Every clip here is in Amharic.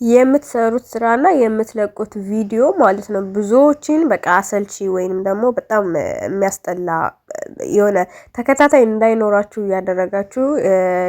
የምትሰሩት ስራና የምትለቁት ቪዲዮ ማለት ነው ብዙዎችን በቃ አሰልቺ ወይንም ደግሞ በጣም የሚያስጠላ የሆነ ተከታታይ እንዳይኖራችሁ እያደረጋችሁ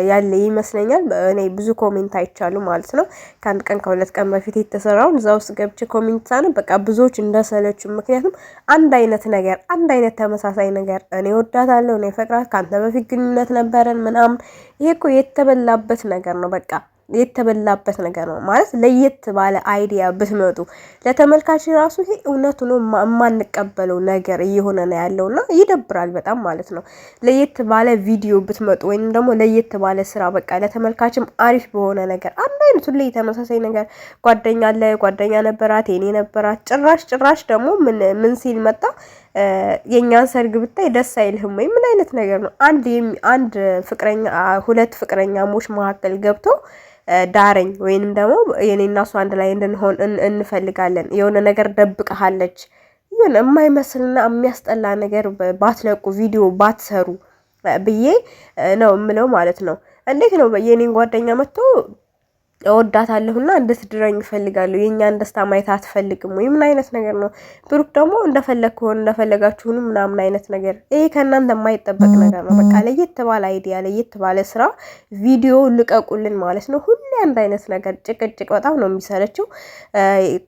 ያለ ይመስለኛል። እኔ ብዙ comment አይቻለሁ ማለት ነው። ከአንድ ቀን ከሁለት ቀን በፊት የተሰራውን እዛ ውስጥ ገብቼ comment ሳነብ በቃ ብዙዎች እንደሰለቹ፣ ምክንያቱም አንድ አይነት ነገር አንድ አይነት ተመሳሳይ ነገር እኔ ወዳታለሁ፣ እኔ ፈቅራት፣ ከአንተ በፊት ግንኙነት ነበረን ምናምን፣ ይሄ እኮ የተበላበት ነገር ነው በቃ የተበላበት ነገር ነው ማለት። ለየት ባለ idea ብትመጡ ለተመልካች ራሱ ይሄ እውነቱ ነው የማንቀበለው ነገር እየሆነ ነው ያለውና ይደብራል በጣም ማለት ነው። ለየት ባለ ቪዲዮ ብትመጡ ወይም ደግሞ ለየት ባለ ስራ በቃ ለተመልካችም አሪፍ በሆነ ነገር፣ አንድ አይነት ሁሌ ተመሳሳይ ነገር፣ ጓደኛ አለ፣ ጓደኛ ነበራት፣ የኔ ነበራት፣ ጭራሽ ጭራሽ ደግሞ ምን ምን ሲል መጣ፣ የእኛን ሰርግ ብታይ ደስ አይልህም ወይ? ምን አይነት ነገር ነው? አንድ ፍቅረኛ ሁለት ፍቅረኛሞች መካከል ገብቶ ዳረኝ ወይንም ደግሞ የኔና እሱ አንድ ላይ እንድንሆን እንፈልጋለን፣ የሆነ ነገር ደብቀሃለች፣ የሆነ የማይመስልና የሚያስጠላ ነገር ባትለቁ፣ ቪዲዮ ባትሰሩ ብዬ ነው የምለው ማለት ነው። እንዴት ነው የኔን ጓደኛ መጥቶ እወዳታለሁና እንድትድረኝ እፈልጋለሁ፣ የእኛን ደስታ ማየት አትፈልግም ወይ? ምን አይነት ነገር ነው? ብሩክ ደግሞ እንደፈለግ ከሆነ እንደፈለጋችሁን ምናምን አይነት ነገር፣ ይሄ ከእናንተ የማይጠበቅ ነገር ነው። በቃ ለየት ባለ idea፣ ለየት ባለ ስራ ቪዲዮ ልቀቁልን ማለት ነው። ሁሌ አንድ አይነት ነገር ጭቅጭቅ በጣም ነው የሚሰለችው።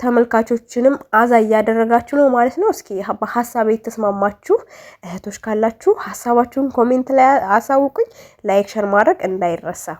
ተመልካቾችንም አዛ እያደረጋችሁ ነው ማለት ነው። እስኪ በሀሳብ የተስማማችሁ እህቶች ካላችሁ ሀሳባችሁን comment ላይ አሳውቁኝ። Like፣ share ማድረግ እንዳይረሳ።